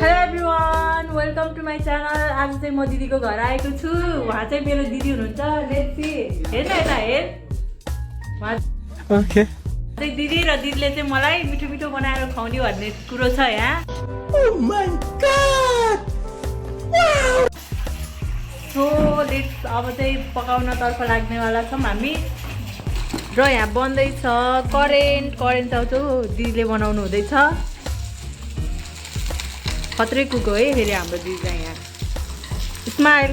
Hello everyone, welcome to my channel. आज चाहिँ म दिदीको घर आएको छु। उहाँ चाहिँ मेरो दिदी हुनुहुन्छ। लेट्स सी, हेर्न यता हेर। उहाँ चाहिँ दिदी र दिदीले चाहिँ मलाई मिठो मिठो बनाएर खुवाउने भन्ने कुरो छ यहाँ। Oh my God! So let's अब चाहिँ पकाउनतर्फ लाग्नेवाला छौँ हामी। र यहाँ बन्दैछ करेन्ट चाउचाउ दिदीले बनाउनु हुँदैछ। खत्रै कुक हो है फेरि हाम्रो दिदी चाहिँ यहाँ। स्माइल।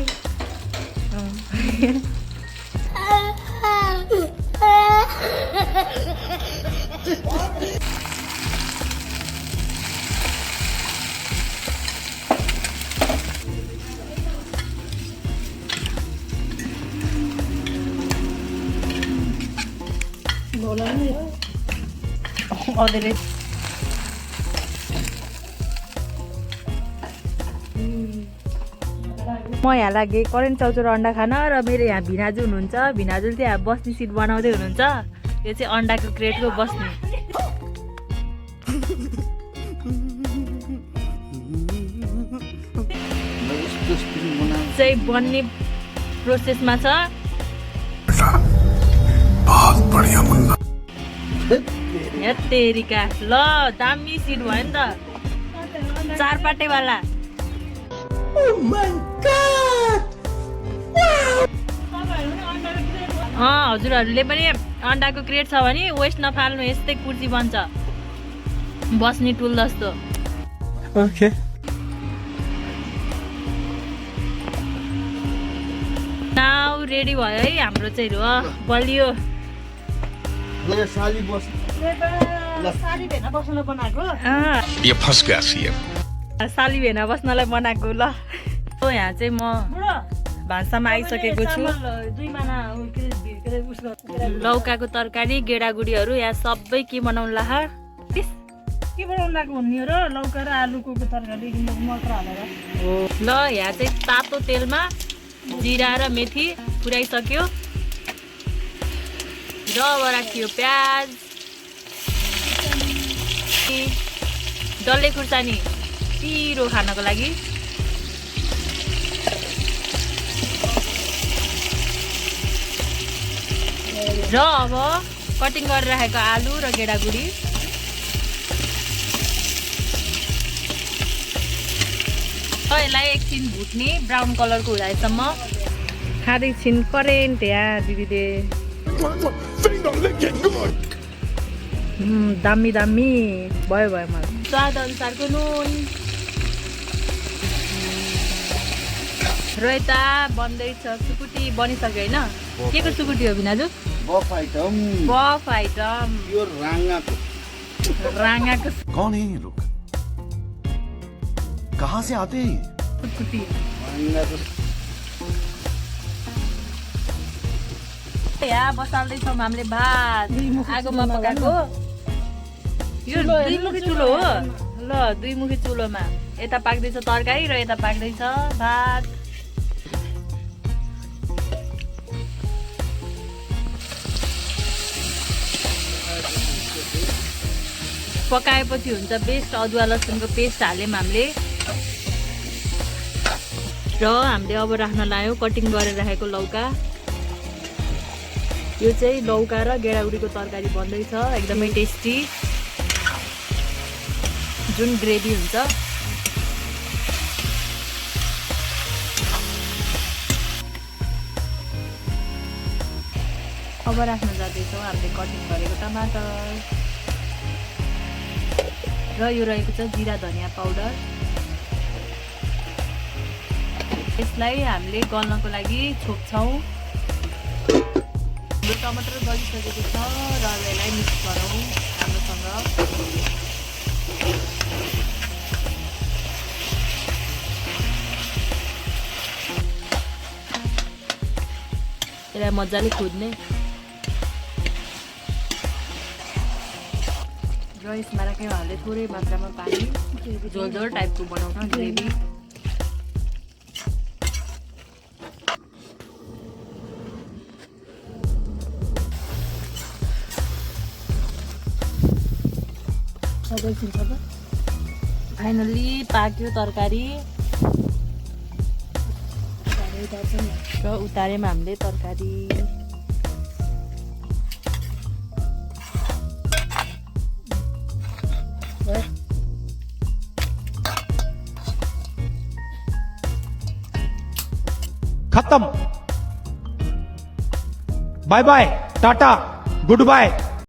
अधेरै म यहाँ लागेँ करेन्ट चाउचाउ र अन्डा खान। र मेरो यहाँ भिनाजु हुनुहुन्छ। भिनाजुले चाहिँ यहाँ बस्ने सिट बनाउँदै हुनुहुन्छ। यो चाहिँ अन्डाको क्रेटको बस्ने चाहिँ बन्ने प्रोसेसमा छ। तेरिका ल दामी सिट भयो नि त, 4 पाटेवाला। हजुरहरूले पनि अन्डाको क्रेट छ भने वेस्ट नफाल्नु, यस्तै कुर्सी बन्छ बस्ने टुल जस्तो। ओके नाउ रेडी भयो है हाम्रो चाहिँ। हो बलियो साली भेना बस्नलाई बनाएको। साली भेना बस्नलाई बनाएको ल। यहाँ चाहिँ म भान्सामा आइसकेको छु। लौकाको तरकारी, गेडागुडीहरू यहाँ सबै के बनाउनु ला के बनाउनु लाग्यो हुने र लौका र आलुको तरकारी मटर हालेर हो। ल यहाँ चाहिँ तातो तेलमा जिरा र मेथी पुर्याइसक्यो। र अब राखियो प्याज, डल्ले खुर्सानी पिरो खानको लागि। र अब कटिङ गरेर राखेको आलु र गेडागुडी। यसलाई एकछिन भुट्ने ब्राउन कलरको हुँदासम्म खाँदैछिन्। करेन्ट यहाँ दिदीले दामी दामी भयो मलाई। स्वाद अनुसारको नुन। र यता बन्दैछ सुकुटी, बनिसक्यो होइन? के को सुकुटी हो भिनाजु? बफ आइटम। यो राँगाको। कौन है ये लोग? कहाँ से आते हैं? सुकुटी। यहाँ बसाल्दैछौँ हामीले भात आगोमा पकाएको। यो 2 मुखी चुलो हो। ल 2 मुखी चुलोमा यता पाक्दैछ तरकारी र यता पाक्दैछ भात। पकाएपछि हुन्छ बेस्ट। अदुवा लसुनको पेस्ट हाल्यौँ हामीले। र हामीले अब राख्न लायौँ कटिङ गरेर राखेको लौका। यो चाहिँ लौका र गेडागुडीको तरकारी बन्दैछ, एकदमै टेस्टी, जुन ग्रेभी हुन्छ। अब राख्न जाँदैछौँ हामीले कटिङ गरेको टमाटर। र यो रहेको छ जिरा धनियाँ पाउडर। यसलाई हामीले गल्नको लागि छोप्छौँ। हाम्रो टमाटर गलिसकेको छ र यसलाई मिक्स गरौँ राम्रोसँग। यसलाई मजाले खुद्ने। र यसमा राख्यौँ हामीले थोरै मात्रामा पानी, झोल झोल टाइपको बनाउन ग्रेभी। फाइनली पाक्यो तरकारी र उतार्यौँ हामीले तरकारी। खत्म। Bye bye, tata, good bye.